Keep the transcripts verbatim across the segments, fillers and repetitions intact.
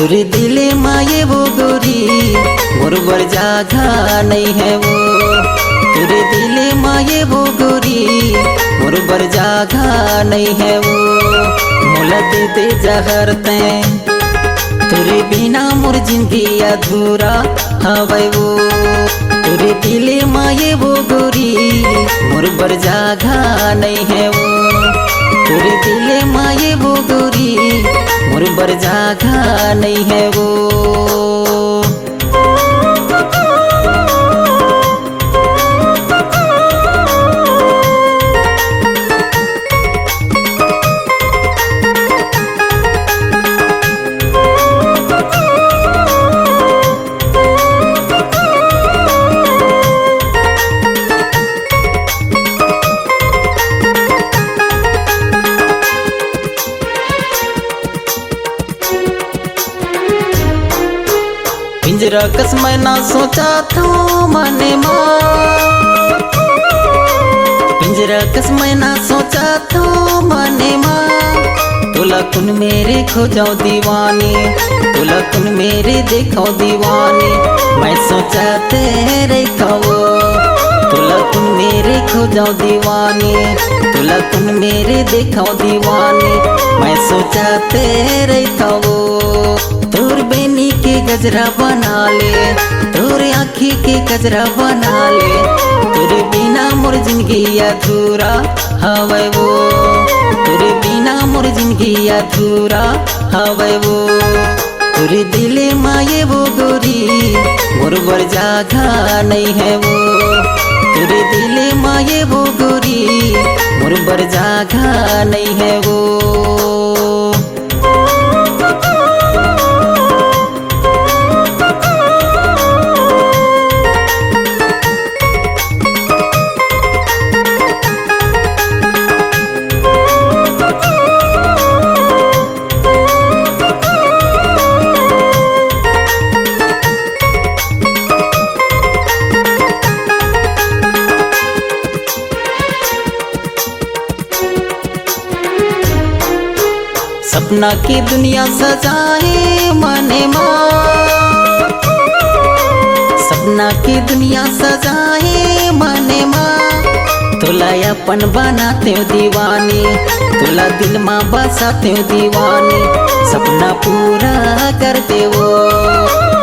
तोरे दिल म ये वो गोरी, मोर बर जगह नइ हे वो। तोरे दिल म ये वो गोरी, मोर बर जगह नइ हे वो। मोला दे दे जहर तैं, तोरे बिना मोर जिंदगी अधूरा हवय वो। तोरे दिल म ये वो गोरी, मोर बर जगह नइ हे वो। तोरे दिल म ये वो गोरी, मोर बर जगह नइ हे वो। पिंजरा कस मैं ना सोचा थो मने मा, पिंजरा कस मैं ना सोचा थो मने मा। तोला कुन मेर खोजव दीवानी, तोला कुन मेर देखव दीवानी। मैं सोचा तेरे कवो, तोला कुन मेर खोजव दीवानी, तोला कुन मेर देखव दीवानी। मैं सोचा तेरे कवो, तोर बेनी के गजरा बना ले, तोर आँखी के गजरा बना ले। तोरे बिना मोर जिंदगी अधूरा हवय वो, तोरे बिना मोर जिंदगी अधूरा हवय वो। तोरे दिल म ये वो गोरी, मोर बर जगह नइ हे वो। तोरे दिल म ये वो गोरी, मोर बर जगह नइ हे वो। सपना के दुनिया सजाए मने मा, सपना के दुनिया सजाए मने मा। तोला अपन बनातेव दीवानी, तोला दिल मा बसातेव दीवानी। सपना पूरा कर देवो,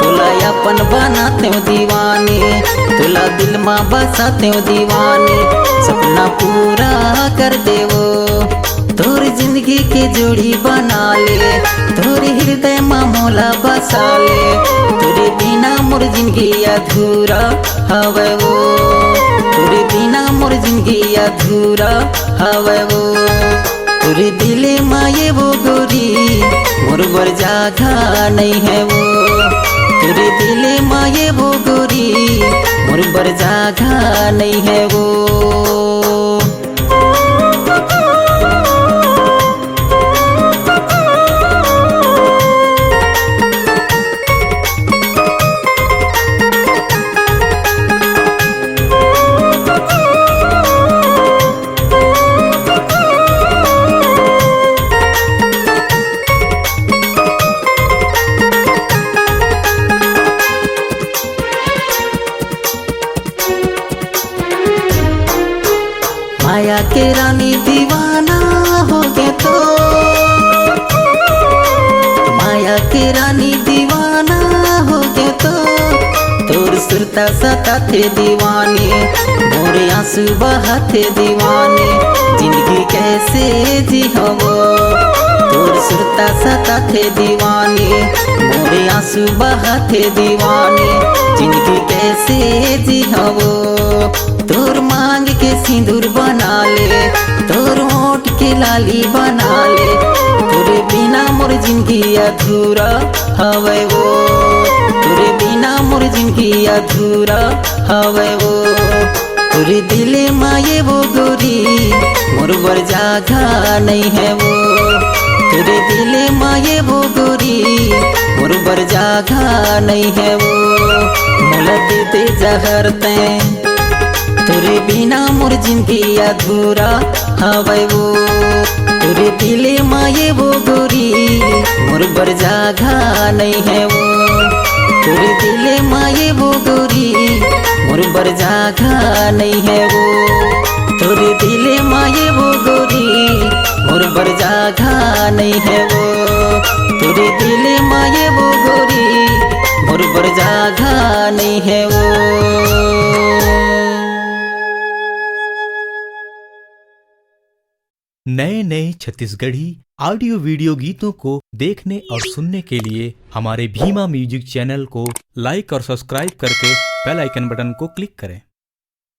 तोला अपन बनातेव दीवानी, तोला दिल मा बसातेव दीवानी। सपना पूरा कर देवो। तोर जिंदगी के जोड़ी बना ले, तोर हृदय म मोला बसा ले। तोरे बिना मोर जिंदगी अधूरा हवय वो, तोरे बिना मोर जिंदगी अधूरा हवय वो। तोरे दिल म ये वो गोरी, मोर बर जगह नइ हे वो। तोरे दिल म ये वो गोरी, मोर बर जगह नइ हे वो। माया के रानी दीवाना हो गे तो, माया के रानी दीवाना हो गे तो। तोर सुरता सताथे दीवानी, मोर आंसू बहाथे दीवानी। जिंदगी कैसे जीहवो, तोर सुरता सताथे दीवानी, मोर आंसू बहाथे दीवानी। जिंदगी कैसे जीहवो, तोर मांग के सिंदूर बना ले, तोर होंठ के लाली बना ले। तोरे बिना मोर जिंदगी अधूरा हवय वो, तोरे बिना मोर जिंदगी अधूरा हवय वो। तोरे दिल म ये वो गोरी, मोर बर जगह नइ हे वो। तोरे दिल म ये वो गोरी, मोर बर जगह नइ हे वो। मोला दे दे जहर तैं, तोरे बिना मोर जिनगी अधूरा हवय वो। तोरे दिल मा ये वो गोरी, मोर बर जगह नहीं है वो। तोरे दिल मा ये वो गोरी, मोर बर जगह नहीं है वो। तोरे दिल मा ये वो गोरी, मोर बर जगह नहीं है वो। तोरे दिल मा ये वो गोरी, मोर बर जगह नहीं है वो। नए नए छत्तीसगढ़ी ऑडियो वीडियो गीतों को देखने और सुनने के लिए हमारे भीमा म्यूजिक चैनल को लाइक और सब्सक्राइब करके बेल आइकन बटन को क्लिक करें।